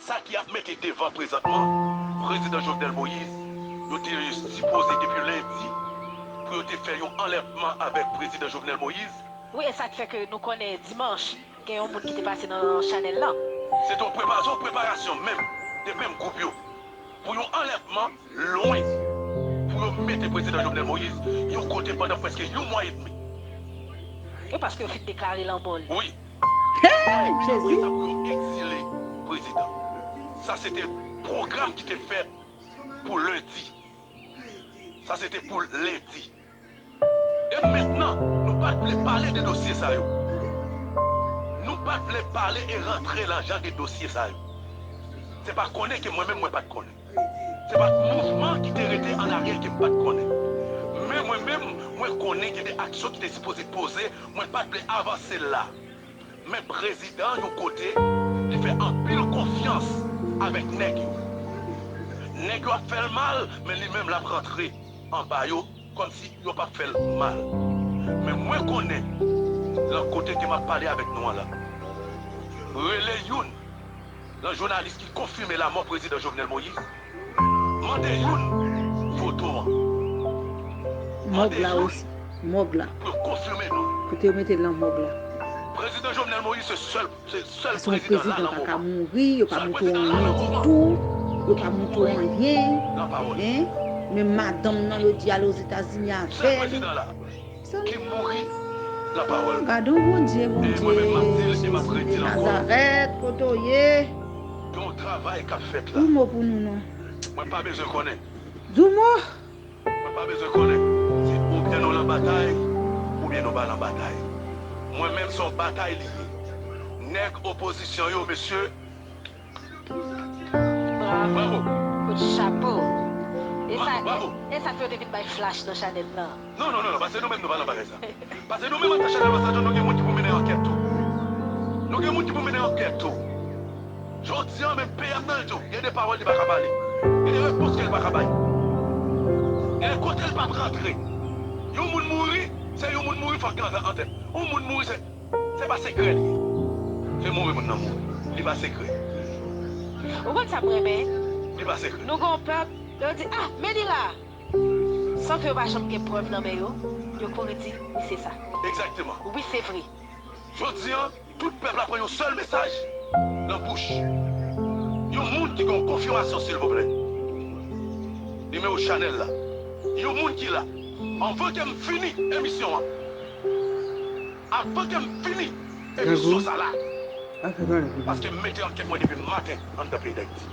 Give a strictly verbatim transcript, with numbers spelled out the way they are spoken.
Sa ki ap mete devan prezantman, prezidan Jovenel Moïse, yo te sipoze depi lendi pou yo te fè yon anlèvman avèk prezidan Jovenel Moïse. Wi, e sa k fè ke nou konnen dimanch, gen yon moun ki te pase nan chanèl lan. Se te yon prepa-, se yon preparasyon menm, de menm gwoup yo, pou yon anlèvman lwen, pou yo mete prezidan Jovenel Moïse yon kote pandan prèske yon mwa edmi. Wi, paske yo fin deklare lanmò li. Wi. Hey, Jezi! Apre sa, pou yo egzile prezidan. Sa se te pwogram ki te fèt pou lendi. Sa se te pou lendi. E mentnan, nou pa t vle pale de dosye sa yo. Nou pa t vle pale e rantre lajan de dosye sa yo. Se pa konnen ke mwen menm mwen pa t konnen. Se pa t mouvman ki te rete an aryè ke m pa t konnen. Men mwen menm, mwen konnen gen de aksyon ki te sipoze poze, mwen pa t vle avanse l la. Men prezidan yon kote, li fè anpil konfyans avèk nèg yo. Nèg yo ap fè l mal, men li menm l ap rantre anba yo kòmsi yo p ap fè l mal. Men mwen konnen, nan kote ke m ap pale avèk nou an la, rele youn nan jounalis ki konfime lamò prezidan Jovenel Moïse, mande youn foto an. Mòg la osi. Mòg la. Pou yo konfime nou. Kote yo mete l nan mòg la. Prezidan Jovenel Moïse se sèl, se sèl prezidan la nan moman. Paske yon prezidan pa ka mouri, yo pa montre w anyen ditou, yo pa montre w anyen. Lanpawòl. Hein? Menm madanm nan, yo di al Ozetazini avè l. Sèl prezidan la ki mouri nan pawòl. Gade yon Bondye, Bondye, Jezi de Nazarèt, kote w ye? Gen yon travay k ap fèt la. Yon mo pou nou non. Mwen pa bezwen konnen. Di yon mo. Mwen pa bezwen konnen si oubyen nou lan batay, oubyen nou pa lan batay. Mwen menm se yon batay li ye. Nèg opozisyon yo, mesye, Bravo. Bravo. Kout chapo. E sa, bravo. E sa fè yo te vin bay flash nan chanèl lan. Non, non, non, non, paske nou menm nou pa nan bagay sa. Paske nou menm antan chanèl Masanjou, nou gen moun ki pou mennen ankèt tou. Nou gen moun ki pou mennen ankèt tou. Jodi an menm, P M nan l tou, gen de pawòl li pa ka pale. Gen de repons ke l pa ka bay. Gen de kote l p ap rantre. Yon moun mouri, se yon moun mouri, fòk gen antèt. Yon moun mouri, se Se pa sekrè li ye. Se mouri moun nan mouri. Li pa sekrè. Ou konn sa m renmen? Li pa sekrè. Nou gen yon pèp, lè yo di, ah, men li la! San ke yo pa janm gen prèv nan men yo, yo kouri di, wi, se sa. Egzakteman. Wi, se vre. Jodi an, tout pèp la pran yon sèl mesaj nan bouch. Yon moun ki gen yon konfimasyon, silvouplè. Nimewo chanèl la. Yon moun ki la. Anvan ke m fini emisyon an, Avan ke m fini emisyon sa la, paske m mete ankèt mwen depi maten anndan peyi Dayiti.